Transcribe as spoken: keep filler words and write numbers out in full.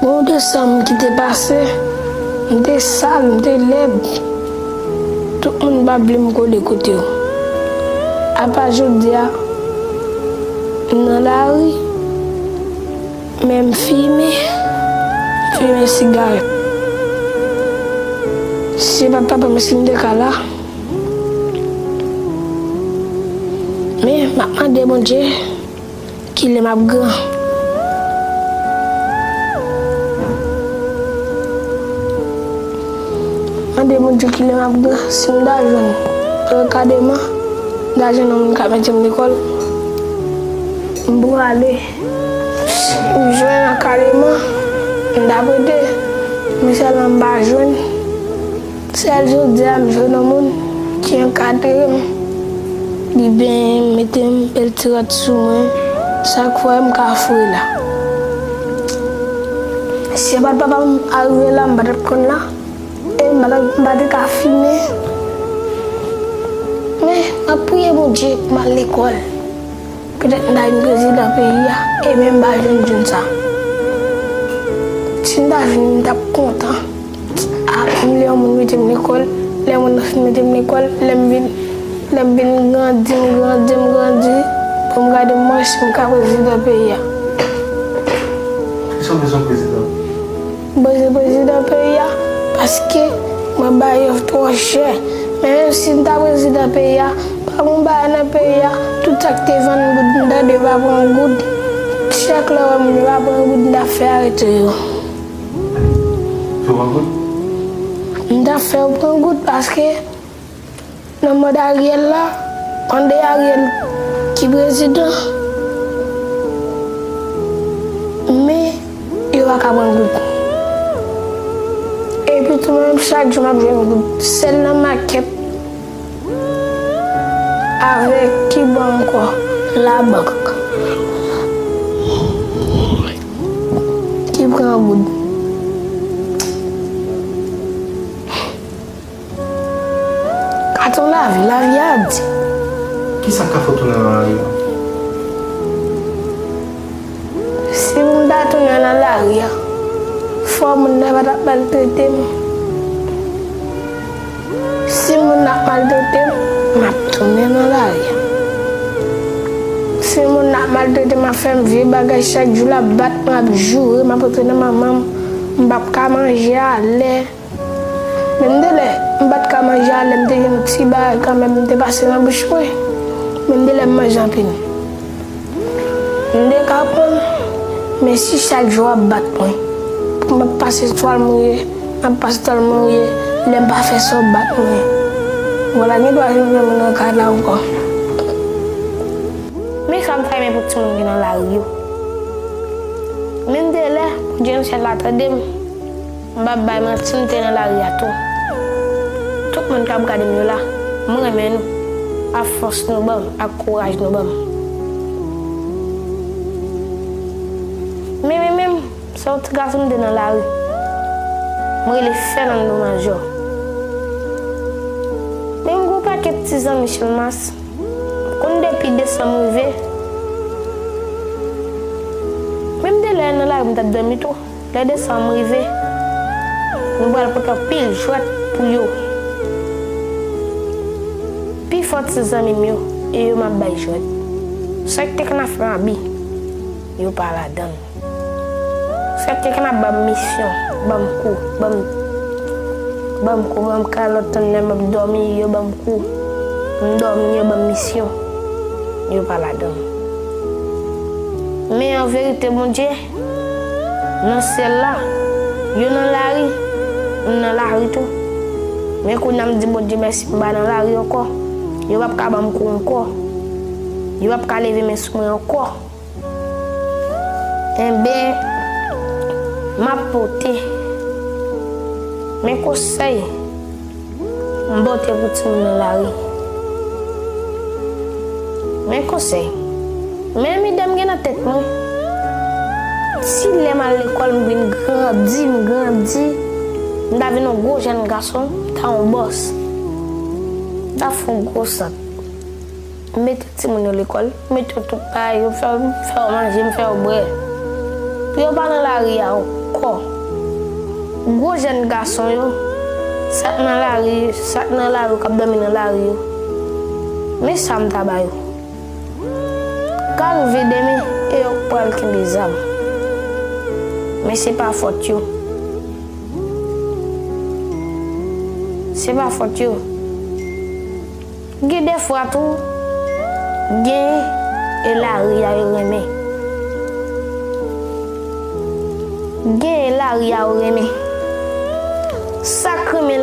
Bon, de sa m ki te pase, m te sal, m te lèd. Tout moun pa vle m kole kote yo. Apa jodi a, m nan lari, men m fimen, m fimen sigarèt. Si se pa t papa m, si m te ka la. Men, m ap mande Bondye. Kilè m ap gran? Mande Bondye kilè m ap gran. Si m ta jwenn ankadreman, m ta jwenn yon moun k ap mete m lekòl, m prale. Si m jwenn ankadreman, m ta prete. Men sèlman m pa jwenn. Sèl jodi a m jwenn yon moun ki ankadre m, li benyen m, mete m bèl ti rad sou mwen, sa k fè m ka foure la. Si se pa t papa m arive la, m pa t ap konn la, e m pa t ap, m pa t ka fimen. Men, m ap priye Bondye pou m al lekòl. Petèt m ta vin prezidan peyi a, e men m pa jwenn jwenn sa. Si m ta vin, m t ap kontan. A, m lè yon moun mete m lekòl, lè moun nan fin mete m lekòl, lè m vin, lè m vin grandi, m grandi, m grandi, pou m gade mwen si m ka prezidan peyi a. Kisa w bezwen prezidan? Mwen se prezidan peyi a, paske mwen bay yòf twò chè. Men menm si m ta prezidan peyi a, pa gen bagay nan peyi a, tout sa k te vann goud, m tande yo pa pran goud. Chak lè w wè moun yo pa pran goud, m ta fè arete yo. Fè w pran goud? M ta fè yo pran goud paske Nan mòd Ariel la, pandan Ariel ki prezidan, men yo pa ka pran goud. Epi tou menm chak jou m ap jwenn goud. Sèl nan makèt avèk ki bò ankò? Labank. Ki pran goud. Ka tounen lavi, lavi a di. Kisa k ka fè w tounen nan lari a? Si m ta tounen nan lari a, fò moun nan pa t ap maltrete m. Si moun nan ap maltrete m, m ap tounen nan lari a. Si moun nan ap maltrete m, ap fè m vye bagay, chak jou l ap bat mwen, ap joure m, ap antre nan manman m, m p ap ka manje alè. Menm de lè m pa t ka manje alè, m te jwenn yon ti bagay kanmenm, m te pase nan bouch mwen. Menm de lè m manje anpil. M te ka pran, men si chak jou w ap bat mwen, pou m ap pase twal mouye, m ap pase twal mouye, lè m pa fè sa w ap bat mwen. Vwala, gen dwa jwenn yon moun nan kay la ankò. Men sa m ta renmen pou timoun ki nan lari yo. Menm de lè, Bondye nan syèl la tande m. M p ap bay manti, m te nan lari a tou. Tout moun k ap gade m yo la, m renmen nou, ak fòs nou ban m, ak kouraj nou ban m. Men, men, men, se yon ti gason m te nan lari. M rele Fernando Major. Men m gen yon pakèt ti zanmi Chelmas. M konn depi desanm rive. Menm de lè nan lari m t ap dòmi tou. Lè desanm rive, nou pral pote anpil jwèt pou yo. Pifò ti zanmi m yo, e yo m ap bay jwèt. Sa k te konn ap fè m abi, yo pa ladan l. Sa k te konn ap ban m misyon, ban m kou, ban m, ban m kou, ban m kalòt, lè m ap dòmi, yo ban m kou. M dòmi, yo ban m misyon, yo pa ladan l. Men an verite, Bondye, nan syèl la, yo nan lari, m nan lari tou. Men kounye a m di Bondye mèsi, m pa nan lari ankò. Yo p ap ka ban m kou ankò. Yo p ap ka leve men sou mwen ankò. Enben, m ap pote. Men konsèy. M pote pou timoun nan lari. Men konsèy. Men ide m gen nan tèt mwen. Si lè m al lekòl, m vin grandi, m grandi, m ta vin yon gwo jèn gason, m ta yon bòs. M ta fè yon gwo sant. M mete timoun yo lekòl, m mete yo tout bagay, yo fè, m fè yo manje, m fè yo bwè. Pou yo pa nan lari a ankò. Bon, gwo jèn gason yo, sa k nan lari, sa k nan lari yo, k ap dòmi nan lari yo, men sa m ta ba yo. Ka rive demen, e yo k pral kenbe zam. Men se pa fòt yo. Se pa fòt yo. Gen de fwa tou, gen e lari a yo renmen. Gen e lari a yo renmen. Sa k renmen